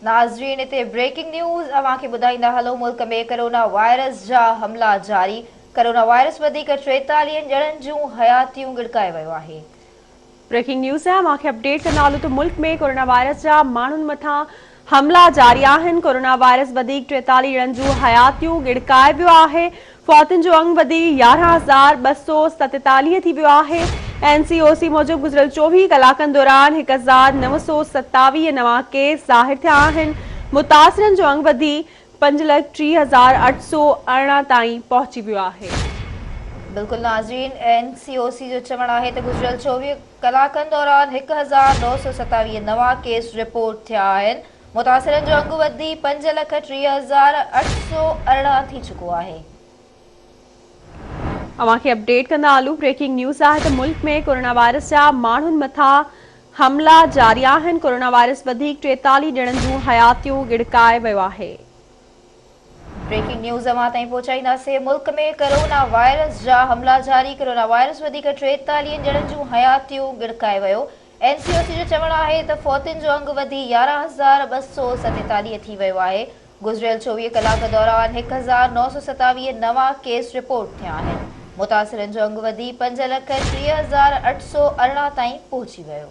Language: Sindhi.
ناظرين هتي بريڪنگ نيوز اوهان کي ٻڌائيندا هلون ملڪ ۾ ڪرونا وائرس جا حملا جاري، ڪرونا وائرس وڌيڪ 43 ڄڻن جون حياتيون ڳڙڪائي ويو آهي. بريڪنگ نيوز اوهان کي اپڊيٽ ڪندا هلون ته ملڪ ۾ ڪرونا وائرس جا ماڻهن مٿان حملا جاري آهن، ڪرونا وائرس وڌيڪ 43 ڄڻن جون حياتيون ڳڙڪائي ويو آهي، فوتين جو انگ وڌي 11,247 ٿي ويو آهي. اين سي او سي موجب گذريل 24 ڪلاڪن دوران 1927 نوان ڪيس ظاهر ٿيا آهن، متاثرن جو انگ وڌي 530,818 تائين پهچي ويو آهي. بلڪل ناظرين اين سي او سي جو چوڻ آهي ته گذريل 24 ڪلاڪن دوران 1927 نوان ڪيس رپورٽ ٿيا آهن، متاثرن جو انگ وڌي 530,818 ٿي چڪو آهي. اوهان کي اپڊيٽ ڪندا هلون بريڪنگ نيوز آهي ته ملڪ ۾ ڪورونا وائرس جا ماڻهن مٿان حملا جاري آهن، ڪورونا وائرس وڌيڪ 43 ڄڻن جون حياتيون ڳڙڪائي ويو آهي. بريڪنگ نيوز اوهان تائين پهچائينداسين، ملڪ ۾ ڪورونا وائرس جا حملا جاري، ڪورونا وائرس وڌيڪ 43 ڄڻن جون حياتيون ڳڙڪائي ويو، اين سي او سي جو چوڻ آهي ته فوتين جو انگ وڌي 11,247 ٿي ويو آهي، گذريل 24 ڪلاڪ دوران 1927 نوان ڪيس رپورٽ ٿيا آهن، متاثرن جو انگ وڌي 530,818 تائين پهچي ويو.